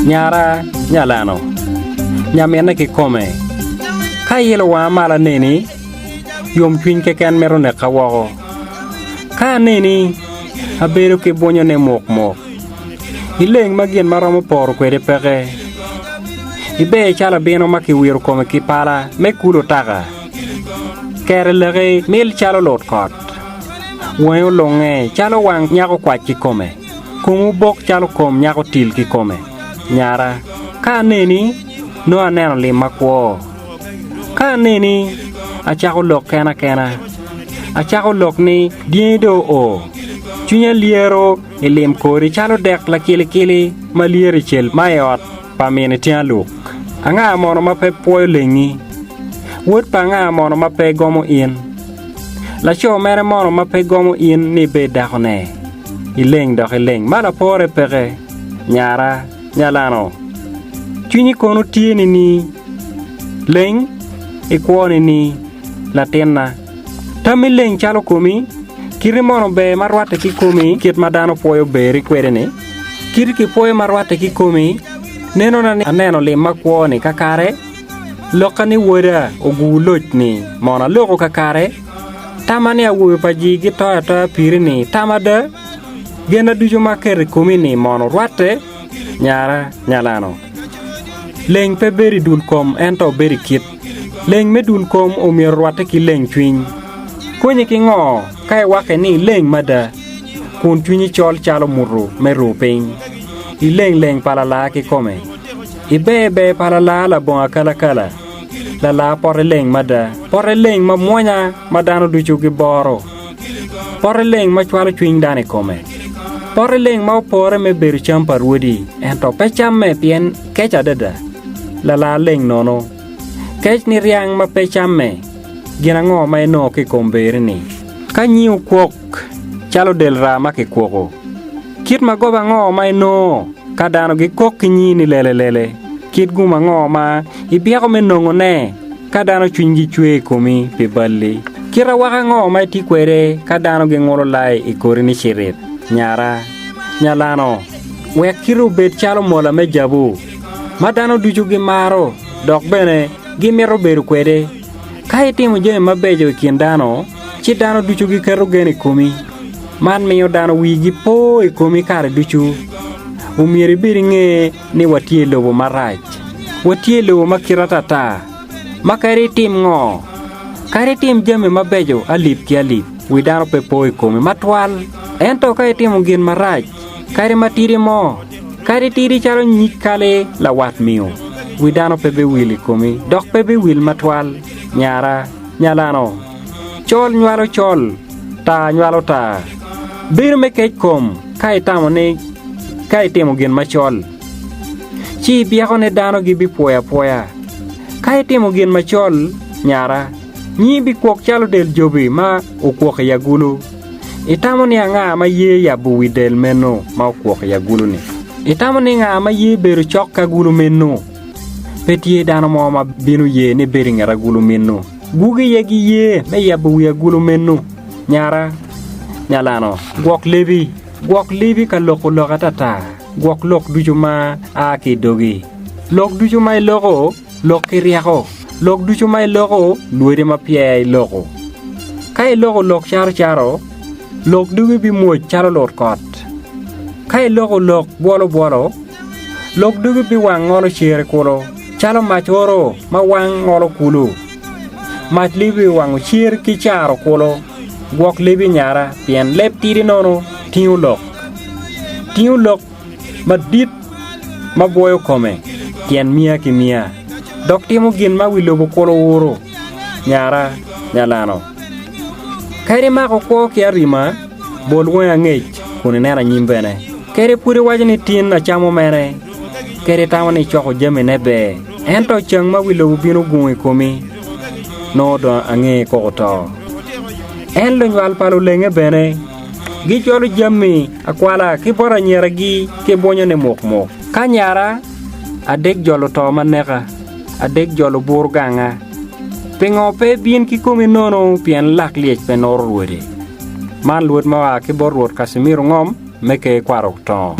Nyara nyalano, nyaminne kikome. Ka ailo wanga malo aneni, yomcwiny keken mito neka woko. Ka aneni, abedo ki bwonyone mukmuk. Ileng ma gin ma romo poro kwede peke. Iber calo abino ma kiwiro kome ki pala me kulu otaka. Kere leke mil calo lutkot. Wangi olunge calo wang nyako kwac kikome. Komi obok calo kom nyako til kikome. Nyara, ka aneni, nongo aneno lim makwo. Ka aneni, acako lok kena kena. Acako lok ni dyangi dong oo. Cwinya lyero i lim kori calo dek lakilikili ma lyero i cel ma i ot pa min iting aluk. Anga mono ma pe pwoyo lengi? Wod pa anga mono ma pe gomo in? Laco mere mono ma pe gomo in ni ibed dakone? Ileng dok ileng ma lapore peke, nyara, nyalano. Cwinyi kono tye nini? Leng ikwo nini, latinna? Tammi leng calo komi? Kiti mono ber ma rwatte ki komi kit ma dano pwoyo berri kwede-ni? Kiti kipwoyo ma rwatte ki komi? Nenona ni aneno lim makwo-ni kakare? Lokka ni woda ogur loc-ni mono aloko kakare? Tamma ni awobe pa ji gitoyo atoya piri-ni tam ada? Genna ducu ma aketo i komi-ni mono rwatte? Nyara, nyalano. Leng pe bedo i dul kom ento bedo i kit. Leng me dul kom omyero orwatte ki leng cwiny. Konyi ki ngo ka iwakke ni ileng mada kun cwinyi col calo mutu me ruu piny? Ileng leng pa lalaa kikome. Iber ber pa lalaa labongo akalakala. Lalaa pote leng mada. Pote leng ma mwonya ma dano ducu giboro. Pote leng ma cwalo cwiny dano i kome. Pote leng ma opore me bedo cam pa rwodi, ento pe camme pien kec adada. Lalaa leng nono. Kec ni ryang ma pe camme. Gin ango ma inongo ki i kom berri-ni? Ka nyingi okwok calo del raa ma kikwoko, kit magoba ango ma inongo ka dano gikok ki nyingi ni lelelele? Kit gum ango ma ibyeko me nongone ka dano cwinygi cwer i komi pi balli? Kit awaka ango ma itye kwede ka dano gingulo lai i kori ni cirit, nyara, nyalano? Wek kiti obed calo mola me jabu, ma dano ducu gimaro dok bene gimito bedo kwede. Ka itimo jami mabeco i kin dano, ci dano ducu giketo gen i komi. Man miyo dano wigi po i komi kare ducu. Omyero ibed inge ni watye i lobo marac. Watye i lobo ma kite atata, ma kadi itim ngo, kadi itim jami mabeco alip ki alip, wi dano pe po i komi matwal. Ento ka itimo gin marac, kadi matidi mo, kadi tidi calo nyig kali lawat miyo, wi dano pe biwil i komi, dok pe biwil matwal. Nyara, nyalano, col nywalo col, tar nywalo tar. Bedo me kec kom ka itamo ni ka itimo gin macol, ci ibyeko ni dano gibipwoyo apwoya. Ka itimo gin macol, nyara, nyingi bikwok calo del jobi ma okwok i agulu. Itamo ni anga ma ye yabo wi del meno ma okwok i agulu-ni? Itamo ni nga ma ye bedo cok ki agulu meno? Pe tye dano mo ma bino ye ni bedo i nget agulu meno. Gugi aye giye me yabo wi agulu meno. Nyara, nyalano, gwok lebi, gwok lebi ka loko lok atata, gwok lok ducu ma a ki i dogi. Lok ducu ma iloko, lok ki ryeko, lok ducu ma iloko, lwodi ma peya iloko. Ka iloko lok carocaro, lok dogi bimwoc calo lutkot. Ka iloko lok bwolobwolo, lok dogi biwang ngolo cere kulu, calo mac oro ma wang ngolo kulu. Mac lebi owango cer ki caro kulu. Gwok lebi nyara, pien leb tidi nono tingo lok. Tingo lok madit ma bwoyo kome tyen miya ki miya, dok timo gin ma wi lobo kulu uro. Nyara, nyalano. Kadi imako kwo ki arima, bol wangi angec kun ineno anyim bene. Kadi pud iwaco ni tin acamo mene, kadi itamo ni icoko jamine ber, ento ceng ma wi lobo bino gungo i komi, nongo dong ange koko to. En lunywal pa lulenge bene gijolo jami akwala ki bot anyiragi ki bwonyo ni mukmuk. Ka nyara, adek jolo to ma neka, adek jolo buru ganga. Pingo pe ibin ki komi nono pien lak lyec pe nuro rwode? Man lwod ma oa ki bot Rwot Kacimiro Ngom me Ker Kwaro Tongo.